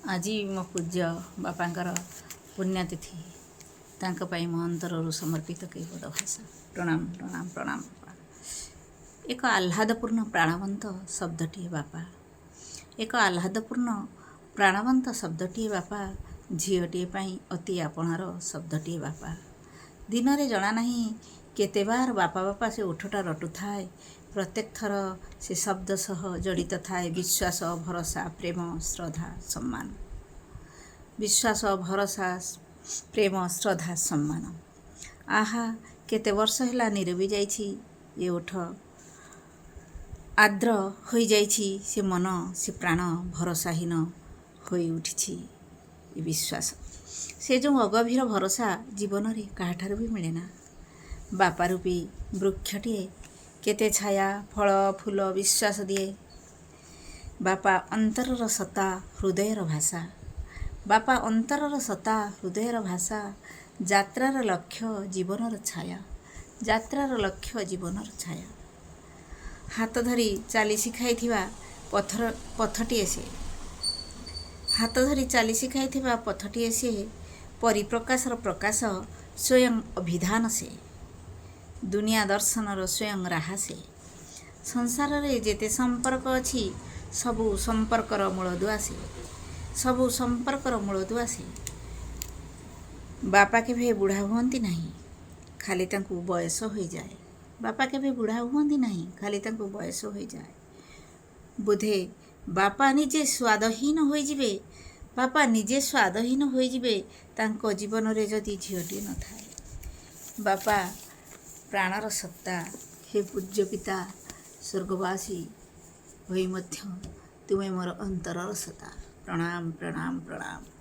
ଆଜି ମୋ ପୂଜ୍ୟ ବାପାଙ୍କର ପୁଣ୍ୟତିଥି। ତାଙ୍କ ପାଇଁ ମୋ ଅନ୍ତରରୁ ସମର୍ପିତ କେଇପଦ ଭାଷା। ପ୍ରଣାମ, ପ୍ରଣାମ, ପ୍ରଣାମ ବାପା। ଏକ ଆହ୍ଲାଦପୂର୍ଣ୍ଣ ପ୍ରାଣବନ୍ତ ଶବ୍ଦଟିଏ ବାପା। ଏକ ଆହ୍ଲାଦପୂର୍ଣ୍ଣ ପ୍ରାଣବନ୍ତ ଶବ୍ଦଟିଏ ବାପା। ଝିଅଟିଏ ପାଇଁ ଅତି ଆପଣାର ଶବ୍ଦଟିଏ ବାପା। ଦିନରେ ଜଣା ନାହିଁ କେତେବାର ବାପା ବାପା ସେ ଓଠଟା ରଟୁଥାଏ। ପ୍ରତ୍ୟେକ ଥର ସେ ଶବ୍ଦ ସହ ଜଡ଼ିତ ଥାଏ ବିଶ୍ୱାସ, ଭରସା, ପ୍ରେମ, ଶ୍ରଦ୍ଧା, ସମ୍ମାନ। ବିଶ୍ୱାସ, ଭରସା, ପ୍ରେମ, ଶ୍ରଦ୍ଧା, ସମ୍ମାନ। ଆହା, କେତେ ବର୍ଷ ହେଲା ନିରବି ଯାଇଛି ଏ ଓଠ, ଆର୍ଦ୍ର ହୋଇଯାଇଛି ସେ ମନ, ସେ ପ୍ରାଣ, ଭରସାହୀନ ହୋଇଉଠିଛି ଏ ବିଶ୍ୱାସ। ସେ ଯେଉଁ ଅଗଭୀର ଭରସା ଜୀବନରେ କାହାଠାରୁ ବି ମିଳେନା। ବାପା ରୂପୀ ବୃକ୍ଷଟିଏ କେତେ ଛାୟା, ଫଳ, ଫୁଲ, ବିଶ୍ୱାସ ଦିଏ। ବାପା ଅନ୍ତରର ସତ୍ତା, ହୃଦୟର ଭାଷା। ବାପା ଅନ୍ତରର ସତ୍ତା, ହୃଦୟର ଭାଷା, ଯାତ୍ରାର ଲକ୍ଷ୍ୟ, ଜୀବନର ଛାୟା। ଯାତ୍ରାର ଲକ୍ଷ୍ୟ, ଜୀବନର ଛାୟା। ହାତ ଧରି ଚାଲି ଶିଖାଇଥିବା ପଥର ପଥଟିଏ ସେ। ହାତ ଧରି ଚାଲି ଶିଖାଇଥିବା ପଥଟିଏ ସେ। ପରିପ୍ରକାଶର ପ୍ରକାଶ, ସ୍ୱୟଂ ଅଭିଧାନ ସେ। ଦୁନିଆ ଦର୍ଶନର ସ୍ୱୟଂ ରାହା ସେ। ସଂସାରରେ ଯେତେ ସମ୍ପର୍କ ଅଛି, ସବୁ ସମ୍ପର୍କର ମୂଳଦୁଆ ସେ। ସବୁ ସମ୍ପର୍କର ମୂଳଦୁଆ ସେ। ବାପା କେବେ ବୁଢ଼ା ହୁଅନ୍ତି ନାହିଁ, ଖାଲି ତାଙ୍କୁ ବୟସ ହୋଇଯାଏ। ବାପା କେବେ ବୁଢ଼ା ହୁଅନ୍ତି ନାହିଁ, ଖାଲି ତାଙ୍କୁ ବୟସ ହୋଇଯାଏ। ବୋଧେ ବାପା ନିଜେ ସ୍ୱାଦହୀନ ହୋଇଯିବେ। ବାପା ନିଜେ ସ୍ୱାଦହୀନ ହୋଇଯିବେ ତାଙ୍କ ଜୀବନରେ ଯଦି ଝିଅଟିଏ ନଥାଏ। ବାପା ପ୍ରାଣର ସତ୍ତା। ହେ ପୂଜ୍ୟ ପିତା, ସ୍ୱର୍ଗବାସୀ ହୋଇ ମଧ୍ୟ ତୁମେ ମୋର ଅନ୍ତରର ସତ୍ତା। ପ୍ରଣାମ, ପ୍ରଣାମ, ପ୍ରଣାମ।